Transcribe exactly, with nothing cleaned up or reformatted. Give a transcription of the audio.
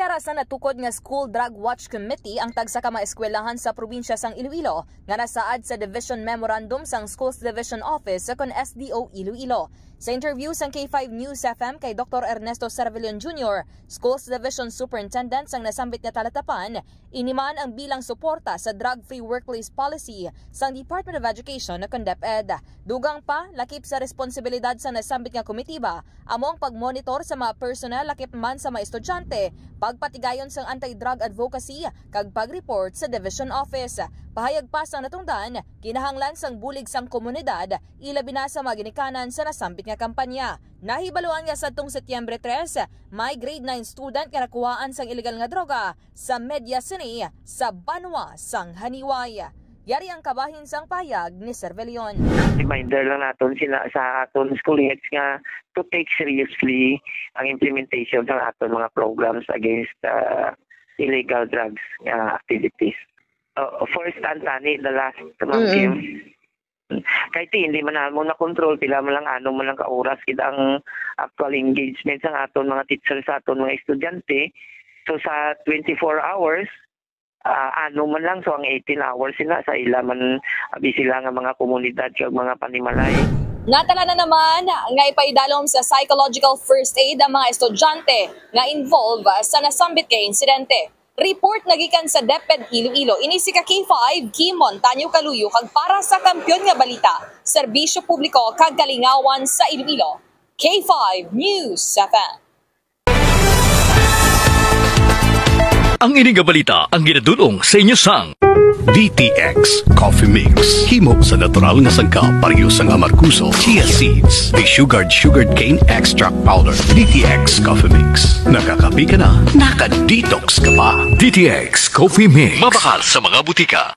Para sa natukod nga School Drug Watch Committee ang tagsa ka mga eskwelahan sa probinsya sang Iloilo nga nasaad sa Division Memorandum sang Schools Division Office kon S D O Iloilo. Sa interview sang K five News F M kay Doktor Ernesto Cervellon Junior, Schools Division Superintendent sang nasambit nga talatapan, ini man ang bilang suporta sa drug-free workplace policy sang Department of Education kon DepEd. Dugang pa, lakip sa responsibilidad sa nasambit nga komitiba amo ang pagmonitor sa mga personnel lakip man sa mga estudyante, pagpatigayon sang anti-drug advocacy, kag pag-report sa Division Office. Pahayag pa sang natungdan, kinahanglan sang bulig sang komunidad, ilabi na sa mga ginikanan sa nasambit nga kampanya. Nahibaluan nga sadtong Setyembre tres, may grade nine student nga nakuhaan sang iligal nga droga sa media sini sa banwa sang Janiuay. Yari ang kabahin sang pahayag ni Cervellon. Reminder lang naton sila sa aton school heads nga to take seriously ang implementation sa aton mga programs against uh, illegal drugs nga activities. Uh, first and tani, the last, Ma'am Mm-mm. Kim. Kay ti, hindi man namo na control pila man lang, ano man lang ka oras gid ang actual engagement sa aton mga teacher sa aton mga estudyante. So sa twenty-four hours, ah, ano man lang, so ang eighteen hours sila sa ila man abi sila nga mga komunidad kag mga panimalay. Natala na naman nga ipaidalom sa psychological first aid ang mga estudyante nga involved sa nasambit nga insidente. Report nga gikan sa DepEd Iloilo, ini si ka K five, Kim Montaño Caluyo, kag para sa Kampiyon nga Balita, Serbisyo Publiko kag Kalingawan sa Iloilo, K five News F M. Ang ini nga balita ang ginadul-ong sa inyo sang D T X Coffee Mix. Himo sa natural nga sangkap, pareho sang amargoso, chia seeds, desugared sugarcane extract powder. D T X Coffee Mix. Nakakape ka na, naka-detox ka pa. D T X Coffee Mix. Mabakal sa mga butika.